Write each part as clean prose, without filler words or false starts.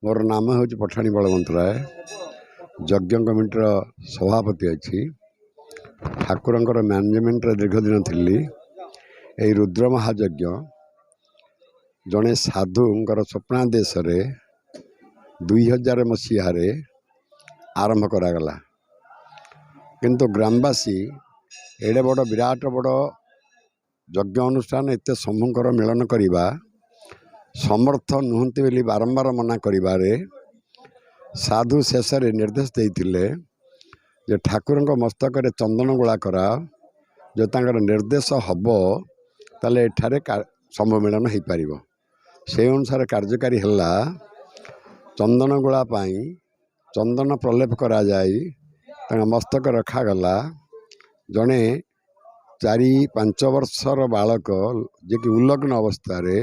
ମୋର ନାମ ହେଉଛି ପଠାଣି ବଳବନ୍ତ ରାୟ। ଯଜ୍ଞ କମିଟିର ସଭାପତି ଅଛି। ଠାକୁରଙ୍କର ମ୍ୟାନେଜମେଣ୍ଟରେ ଦୀର୍ଘ ଦିନ ଥିଲି। ଏହି ରୁଦ୍ର ମହାଯଜ୍ଞ ଜଣେ ସାଧୁଙ୍କର ସ୍ୱପ୍ନାଦେଶରେ 2000 ମସିହାରେ ଆରମ୍ଭ କରାଗଲା। କିନ୍ତୁ ଗ୍ରାମବାସୀ ଏଡ଼େ ବଡ଼ ବିରାଟ ବଡ଼ ଯଜ୍ଞ ଅନୁଷ୍ଠାନ, ଏତେ ଶମ୍ଭୁଙ୍କର ମିଳନ କରିବା ସମର୍ଥ ନୁହନ୍ତି ବୋଲି ବାରମ୍ବାର ମନା କରିବାରେ ସାଧୁ ଶେଷରେ ନିର୍ଦ୍ଦେଶ ଦେଇଥିଲେ ଯେ ଠାକୁରଙ୍କ ମସ୍ତକରେ ଚନ୍ଦନ ଗୋଳା କରାଅ। ଯଦି ତାଙ୍କର ନିର୍ଦ୍ଦେଶ ହେବ, ତାହେଲେ ଏଠାରେ ଶମ୍ଭୁ ମିଳନ ହୋଇପାରିବ। ସେହି ଅନୁସାରେ କାର୍ଯ୍ୟକାରୀ ହେଲା। ଚନ୍ଦନ ଗୋଳା ପାଇଁ ଚନ୍ଦନ ପ୍ରଲେପ କରାଯାଇ ତାଙ୍କ ମସ୍ତକ ରଖାଗଲା। ଜଣେ 4-5 ବର୍ଷର ବାଳକ, ଯିଏକି ଉଲଗ୍ନ ଅବସ୍ଥାରେ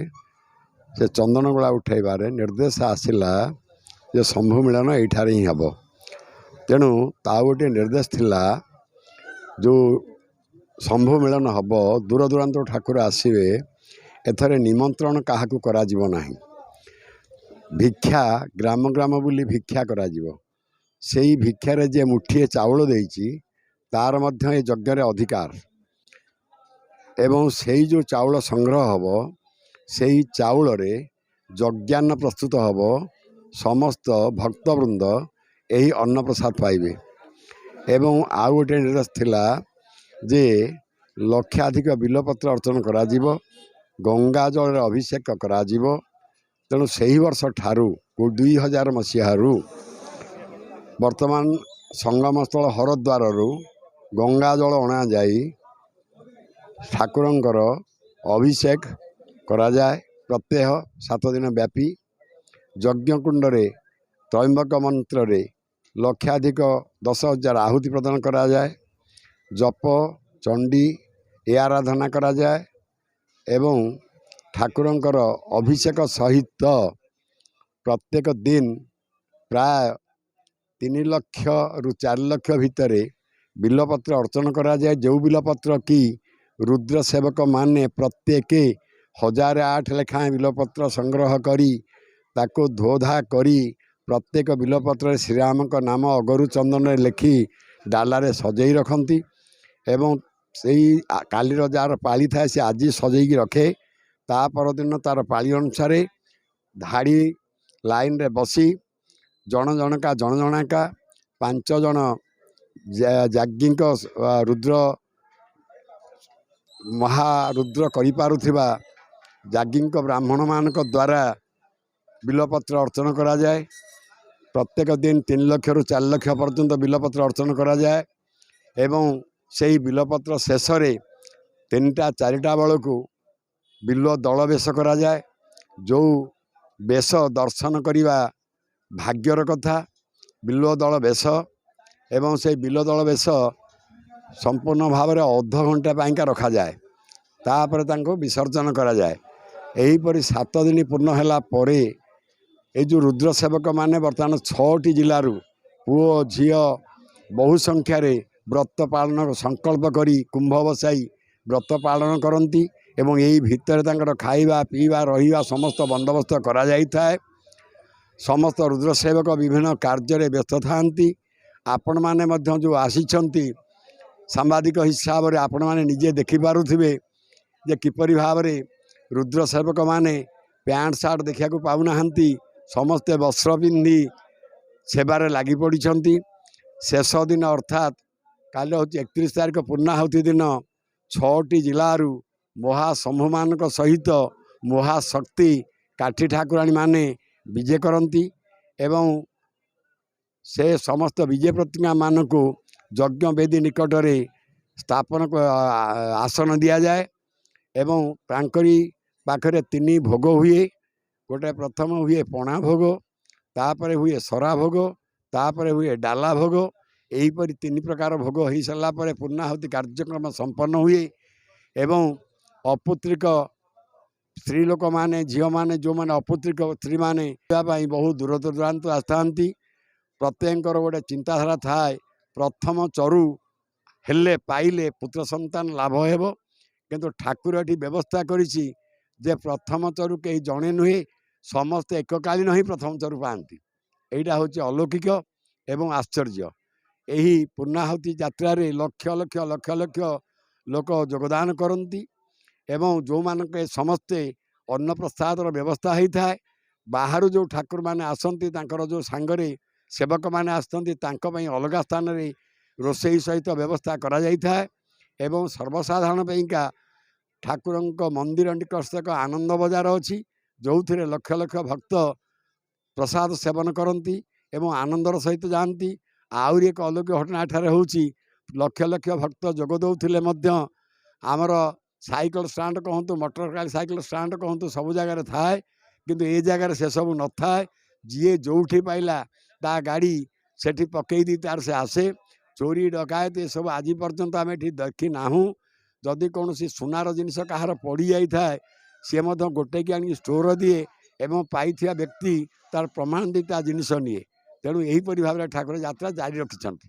ସେ ଚନ୍ଦନ ଗୋଳା ଉଠାଇବାରେ ନିର୍ଦ୍ଦେଶ ଆସିଲା ଯେ ଶମ୍ଭୁ ମିଳନ ଏଇଠାରେ ହିଁ ହେବ। ତେଣୁ ତା ଗୋଟିଏ ନିର୍ଦ୍ଦେଶ ଥିଲା, ଯେଉଁ ଶମ୍ଭୁ ମିଳନ ହେବ, ଦୂର ଦୂରାନ୍ତରୁ ଠାକୁର ଆସିବେ, ଏଥରେ ନିମନ୍ତ୍ରଣ କାହାକୁ କରାଯିବ ନାହିଁ। ଭିକ୍ଷା ଗ୍ରାମ ଗ୍ରାମ ବୁଲି ଭିକ୍ଷା କରାଯିବ। ସେଇ ଭିକ୍ଷାରେ ଯିଏ ମୁଠିଏ ଚାଉଳ ଦେଇଛି, ତାର ମଧ୍ୟ ଏ ଯଜ୍ଞରେ ଅଧିକାର ଏବଂ ସେଇ ଯେଉଁ ଚାଉଳ ସଂଗ୍ରହ ହେବ, ସେଇ ଚାଉଳରେ ଯଜ୍ଞାନ୍ନ ପ୍ରସ୍ତୁତ ହେବ। ସମସ୍ତ ଭକ୍ତବୃନ୍ଦ ଏହି ଅନ୍ନପ୍ରସାଦ ପାଇବେ। ଏବଂ ଆଉ ଗୋଟିଏ ନିର୍ଦ୍ଦେଶ ଥିଲା ଯେ ଲକ୍ଷାଧିକ ବିଲ୍ୱପତ୍ର ଅର୍ଚନ କରାଯିବ, ଗଙ୍ଗା ଜଳରେ ଅଭିଷେକ କରାଯିବ। ତେଣୁ ସେହି ବର୍ଷ ଠାରୁ, 2000 ମସିହାରୁ, ବର୍ତ୍ତମାନ ସଙ୍ଗମସ୍ଥଳ ହରଦ୍ୱାରରୁ ଗଙ୍ଗା ଜଳ ଅଣାଯାଇ ଠାକୁରଙ୍କର ଅଭିଷେକ କରାଯାଏ। ପ୍ରତ୍ୟହ 7 ଦିନ ବ୍ୟାପୀ ଯଜ୍ଞକୁଣ୍ଡରେ ତ୍ରୟମ୍ବକ ମନ୍ତ୍ରରେ ଲକ୍ଷାଧିକ 10,000 ଆହୁତି ପ୍ରଦାନ କରାଯାଏ। ଜପ, ଚଣ୍ଡୀ ଏ ଆରାଧନା କରାଯାଏ ଏବଂ ଠାକୁରଙ୍କର ଅଭିଷେକ ସହିତ ପ୍ରତ୍ୟେକ ଦିନ ପ୍ରାୟ 3 ଲକ୍ଷରୁ 4 ଲକ୍ଷ ଭିତରେ ବିଲ୍ୱପତ୍ର ଅର୍ଚନ କରାଯାଏ, ଯେଉଁ ବିଲ୍ୱପତ୍ର କି ରୁଦ୍ର ସେବକମାନେ ପ୍ରତ୍ୟେକ 1008 ଲେଖାଏଁ ବିଲ୍ୱପତ୍ର ସଂଗ୍ରହ କରି, ତାକୁ ଧୋଧା କରି, ପ୍ରତ୍ୟେକ ବିଲ୍ୱପତ୍ରରେ ଶ୍ରୀରାମଙ୍କ ନାମ ଅଗରୁ ଚନ୍ଦନରେ ଲେଖି ଡାଲାରେ ସଜେଇ ରଖନ୍ତି। ଏବଂ ସେଇ କାଲିର ଯାହାର ପାଳି ଥାଏ, ସେ ଆଜି ସଜେଇକି ରଖେ। ତା ପରଦିନ ତାର ପାଳି ଅନୁସାରେ ଧାଡ଼ି ଲାଇନରେ ବସି ଜଣ ଜଣକା ଜଣ ଜଣକା ପାଞ୍ଚ ଜଣ ଯାଜ୍ଞିକ, ରୁଦ୍ର ମହାରୁଦ୍ର କରିପାରୁଥିବା ଯାଜ୍ଞିକ ବ୍ରାହ୍ମଣମାନଙ୍କ ଦ୍ୱାରା ବିଲ୍ୱପତ୍ର ଅର୍ଚନ କରାଯାଏ। ପ୍ରତ୍ୟେକ ଦିନ 3 ଲକ୍ଷରୁ 4 ଲକ୍ଷ ପର୍ଯ୍ୟନ୍ତ ବିଲ୍ୱପତ୍ର ଅର୍ଚନ କରାଯାଏ ଏବଂ ସେହି ବିଲ୍ୱପତ୍ର ଶେଷରେ 3ଟା 4ଟା ବେଳକୁ ବିଲ୍ୱ ଦଳ ବେଶ କରାଯାଏ, ଯେଉଁ ବେଶ ଦର୍ଶନ କରିବା ଭାଗ୍ୟର କଥା। ବିଲ୍ୱ ଦଳ ବେଶ ଏବଂ ସେଇ ବିଲ୍ୱ ଦଳ ବେଶ ସମ୍ପୂର୍ଣ୍ଣ ଭାବରେ ଅଧଘଣ୍ଟା ପାଇଁକା ରଖାଯାଏ। ତାପରେ ତାଙ୍କୁ ବିସର୍ଜନ କରାଯାଏ। ଏହିପରି 7 ଦିନ ପୂର୍ଣ୍ଣ ହେଲା ପରେ ଏଇ ଯେଉଁ ରୁଦ୍ର ସେବକମାନେ ବର୍ତ୍ତମାନ ଛଅଟି ଜିଲ୍ଲାରୁ ପୁଅ ଝିଅ ବହୁ ସଂଖ୍ୟାରେ ବ୍ରତ ପାଳନ ସଂକଳ୍ପ କରି, କୁମ୍ଭ ବସାଇ ବ୍ରତ ପାଳନ କରନ୍ତି ଏବଂ ଏଇ ଭିତରେ ତାଙ୍କର ଖାଇବା, ପିଇବା, ରହିବା ସମସ୍ତ ବନ୍ଦୋବସ୍ତ କରାଯାଇଥାଏ। ସମସ୍ତ ରୁଦ୍ର ସେବକ ବିଭିନ୍ନ କାର୍ଯ୍ୟରେ ବ୍ୟସ୍ତ ଥାଆନ୍ତି। ଆପଣମାନେ ମଧ୍ୟ ଯେଉଁ ଆସିଛନ୍ତି ସାମ୍ବାଦିକ ହିସାବରେ, ଆପଣମାନେ ନିଜେ ଦେଖିପାରୁଥିବେ ଯେ କିପରି ଭାବରେ ରୁଦ୍ର ସେବକମାନେ ପ୍ୟାଣ୍ଟ ସାର୍ଟ ଦେଖିବାକୁ ପାଉନାହାନ୍ତି। ସମସ୍ତେ ବସ୍ତ୍ର ପିନ୍ଧି ସେବାରେ ଲାଗି ପଡ଼ିଛନ୍ତି। ଶେଷ ଦିନ, ଅର୍ଥାତ୍ କାଲି ହେଉଛି 31 ତାରିଖ, ପୂର୍ଣ୍ଣାହୁତି ଦିନ ଛଅଟି ଜିଲ୍ଲାରୁ ମହାଶମ୍ଭୁମାନଙ୍କ ସହିତ ମହାଶକ୍ତି କାଠି ଠାକୁରାଣୀମାନେ ବିଜେ କରନ୍ତି ଏବଂ ସେ ସମସ୍ତ ବିଜେ ପ୍ରତିମାମାନଙ୍କୁ ଯଜ୍ଞ ବେଦୀ ନିକଟରେ ସ୍ଥାପନ ଆସନ ଦିଆଯାଏ ଏବଂ ତାଙ୍କରି ପାଖରେ ତିନି ଭୋଗ ହୁଏ। ଗୋଟେ ପ୍ରଥମ ହୁଏ ପଣା ଭୋଗ, ତାପରେ ହୁଏ ସରା ଭୋଗ, ତାପରେ ହୁଏ ଡାଲା ଭୋଗ। ଏହିପରି ତିନି ପ୍ରକାର ଭୋଗ ହୋଇସାରିଲା ପରେ ପୂର୍ଣ୍ଣାହୁତି କାର୍ଯ୍ୟକ୍ରମ ସମ୍ପନ୍ନ ହୁଏ। ଏବଂ ଅପୁତ୍ରିକ ସ୍ତ୍ରୀ ଲୋକମାନେ, ଝିଅମାନେ, ଯେଉଁମାନେ ଅପୁତ୍ରିକ ସ୍ତ୍ରୀମାନେ ଯିବା ପାଇଁ ବହୁ ଦୂର ଦୂରାନ୍ତ ଆସିଥାନ୍ତି। ପ୍ରତ୍ୟେକଙ୍କର ଗୋଟେ ଚିନ୍ତାଧାରା ଥାଏ, ପ୍ରଥମ ଚରୁ ହେଲେ ପାଇଲେ ପୁତ୍ର ସନ୍ତାନ ଲାଭ ହେବ। କିନ୍ତୁ ଠାକୁର ଏଠି ବ୍ୟବସ୍ଥା କରିଛି ଯେ ପ୍ରଥମ ଚରୁ କେହି ଜଣେ ନୁହେଁ, ସମସ୍ତେ ଏକକାଳୀନ ହିଁ ପ୍ରଥମ ଚରୁ ପାଆନ୍ତି। ଏଇଟା ହେଉଛି ଅଲୌକିକ ଏବଂ ଆଶ୍ଚର୍ଯ୍ୟ। ଏହି ପୂର୍ଣ୍ଣାହୁତି ଯାତ୍ରାରେ ଲକ୍ଷ ଲକ୍ଷ ଲକ୍ଷ ଲକ୍ଷ ଲୋକ ଯୋଗଦାନ କରନ୍ତି ଏବଂ ଯେଉଁମାନଙ୍କ ସମସ୍ତେ ଅନ୍ନପ୍ରସାଦର ବ୍ୟବସ୍ଥା ହେଇଥାଏ। ବାହାରୁ ଯେଉଁ ଠାକୁରମାନେ ଆସନ୍ତି, ତାଙ୍କର ଯେଉଁ ସାଙ୍ଗରେ ସେବକମାନେ ଆସିଥାନ୍ତି, ତାଙ୍କ ପାଇଁ ଅଲଗା ସ୍ଥାନରେ ରୋଷେଇ ସହିତ ବ୍ୟବସ୍ଥା କରାଯାଇଥାଏ ଏବଂ ସର୍ବସାଧାରଣ ପାଇଁକା ଠାକୁରଙ୍କ ମନ୍ଦିର ନିକଟସ୍ଥ ଏକ ଆନନ୍ଦ ବଜାର ଅଛି, ଯେଉଁଥିରେ ଲକ୍ଷ ଲକ୍ଷ ଭକ୍ତ ପ୍ରସାଦ ସେବନ କରନ୍ତି ଏବଂ ଆନନ୍ଦର ସହିତ ଯାଆନ୍ତି। ଆହୁରି ଏକ ଅଲୌକିକ ଘଟଣା ଏଠାରେ ହେଉଛି, ଲକ୍ଷ ଲକ୍ଷ ଭକ୍ତ ଯୋଗ ଦେଉଥିଲେ ମଧ୍ୟ ଆମର ସାଇକେଲ ଷ୍ଟାଣ୍ଡ କୁହନ୍ତୁ, ମୋଟର ସାଇକେଲ ଷ୍ଟାଣ୍ଡ କୁହନ୍ତୁ, ସବୁ ଜାଗାରେ ଥାଏ, କିନ୍ତୁ ଏ ଜାଗାରେ ସେସବୁ ନଥାଏ। ଯିଏ ଯେଉଁଠି ପାଇଲା ତା ଗାଡ଼ି ସେଠି ପକେଇ ଦେଇ ତାର ସେ ଆସେ। ଚୋରି ଡକାୟତ ଏସବୁ ଆଜି ପର୍ଯ୍ୟନ୍ତ ଆମେ ଏଠି ଦେଖି ନାହୁଁ। ଯଦି କୌଣସି ସୁନାର ଜିନିଷ କାହାର ପଡ଼ିଯାଇଥାଏ, ସିଏ ମଧ୍ୟ ଗୋଟେଇକି ଆଣିକି ଷ୍ଟୋର ଦିଏ ଏବଂ ପାଇଥିବା ବ୍ୟକ୍ତି ତାର ପ୍ରମାଣ ଦେଇ ତା ଜିନିଷ ନିଏ। ତେଣୁ ଏହିପରି ଭାବରେ ଠାକୁର ଯାତ୍ରା ଜାରି ରଖିଛନ୍ତି।